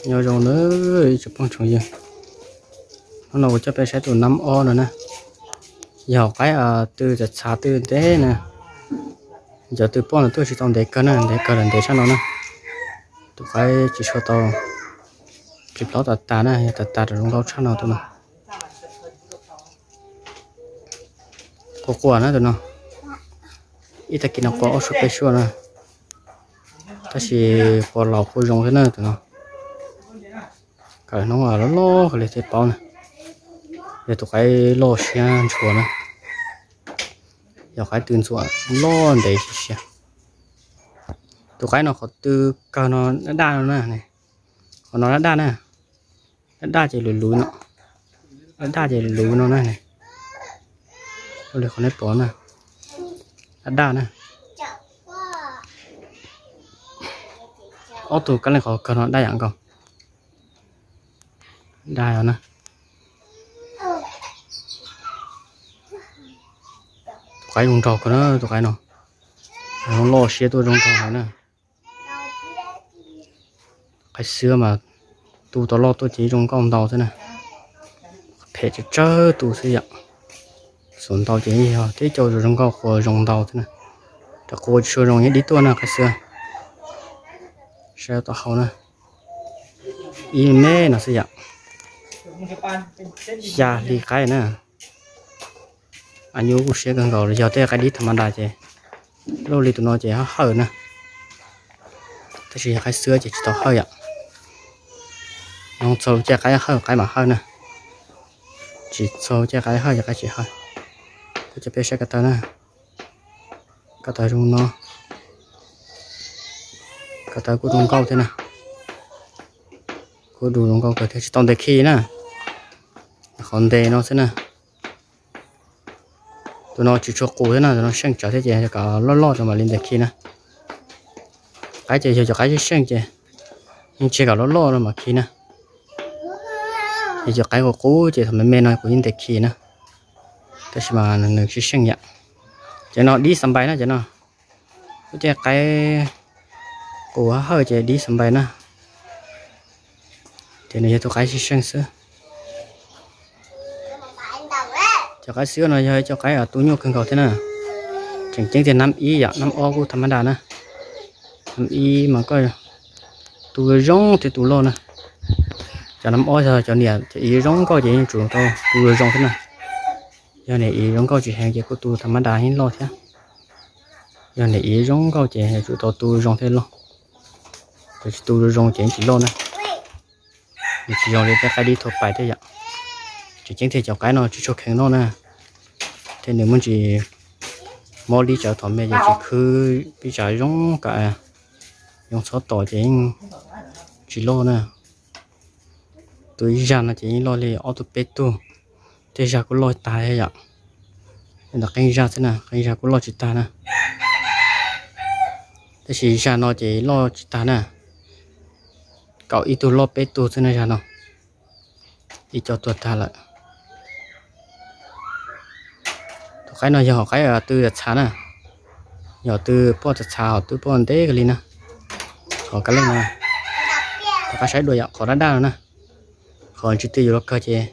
Nyob zoo na ib tsoom phooj tsoom ywg, hnub no kuv coj peb saib tus nab ob no na. Yog qaib tw txhav txhav tw ntev na, cov tw poj ntawd tuaj tsis tau ntev kawg na, ntev kawg los ntev tshaj no na. Tus qaib tsis tshua tau, tsis plob tas tas na, yog tas tas rau zoo nkauj tshaj no tus no. Qua qua na tus no, ib tag kis no qua ob suab peb suab na, tab sis qua laus qua zoo thiab na tus no. Kawm hnub loj loj kawg li thiaj paub na. Yog tus qaib loj siab ntshua na, yog qaib tw ntxuam loj ntev siab siab. Tus qaib no qhov tw kawg no daj daj no na, qhov no daj daj na, daj daj ces luv luv no, daj daj ces luv luv no na. Ua li qhov nej pom na, daj daj na. Ob tug kab leej qhov kawg no daj yam nkaus. Daj na. Tus qaib zoo nraug kawg na tus qaib no, loj siab tuaj zoo nraug heev na. Qaib xwb mas tu tau loj tuaj ces zoo nkauj ntau xwb na. Phem tsawg tsawg tu xwb yom. Xuas ntau ces yog tib co zoo nkauj qua zoo ntau xwb na. Rau qua tsis tshua zoo yeej dib tuaj na qaib xwb. Saib tau hau na, ib me no xwb yom. Xya hli qaib na. Anyuj kuj siab kawg nkaus, yog tej qaib dib tham ma das ces loj li tus no ces hawj hawj na. Tab sis yog qaib xwb ces tsis tau hawj yom. Nov txog caij qaib hawj qaib mam hawj na. Tsis txog caij qaib hawj ces qaib tsis hawj. Kuv coj peb saib ko taw na. Ko taw zoo no. Ko taw kuj zoo nkauj thiab na. Kuj du zoo nkauj kawg thiab, tsis tau ntes khi na. Qhov ntes no xwb na. Tus no tsis tshua qus thiab na, tus no seej tsawv thiab ces kom loj loj rau mam li ntes khi na. Qaib ces yog cov qaib seej seej ces yeej tseg kom loj loj rau mam khi na. Yog cov qaib qus qus ces thaum me me no kuv yeej ntes khi na. Tab sis mas nws tsis seej yam. Ces no dib xav npais na ces no. Lub caij qaib qus hawj ces dib xav npais na. Ces nws yog tus qaib seej seej xwb. Cov qaib xwb no yog ib co qaib tu nyuaj kawg nkaus thiab na. Tseem ceeb tiag nab ib yom, nab ob kuj tham ma das na. Nab ib mas koj tu zoo thiab tu loj na. Cov nab ob yog cov niam cov txiv zoo nkauj ces yeej tsum tau tu zoo zoo thiab na. Yog niam txiv zoo nkauj tsis heev ces kuj tu tham ma das yeej loj thiab. Yog niam txiv zoo nkauj ces yuav tsum tau tu zoo thiab loj. Cov tsis tu zoo zoo ces yeej tsis loj na. Nws tsis zoo li tej qaib dib thua pais thiab yom. Tseem ceeb tiag cov qaib no tsis tshua kheev noj na. Thiab nws muaj ntsis mob dib tsawv thaum me ces tsis khwb pib tsav zoo kam, yoo txhob tos ces yeej tsis loj na. Tu ib zag no ces yeej loj li ob tug peb tug. Tej zag kuj loj tag thiab yom. Ntawm qee zag xwb na, qee zag kuj loj tsis tag na. Tab sis zag no ces loj tsis tag na. Kaum ib tug loj peb tug xwb na zag no. Ib co tuag tag lawm. Tus qaib no yog hom qaib tw txhav na, yog tw poj txhav txhav hom tw poj ntev kawg li na. Qhov kab leej no, rov qab saib dua yom, qhov daj daj no na. Qhov tsis tw yus los kawg ces,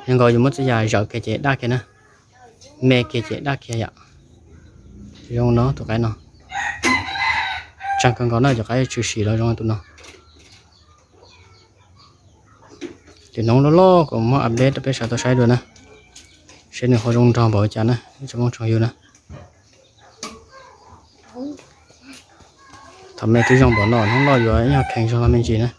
yog nkaus yus muab txhua yam zawm kiag ces daj kiag na, me kiag ces daj kiag yom. Zoo no tus qaib no, tsaug kawg nkaus na, cov qaib tshwm sim los zoo tus no. Lwm hnub loj loj kuv muab update rau peb sawv tau saib dua na, seb nws ho zoo nraug npaum li cas na ib tsoom phooj tsoom ywg na. Thaum me twb zoo npaum no, hnub loj yuav ib nyuag kheev zog los me ntsis na.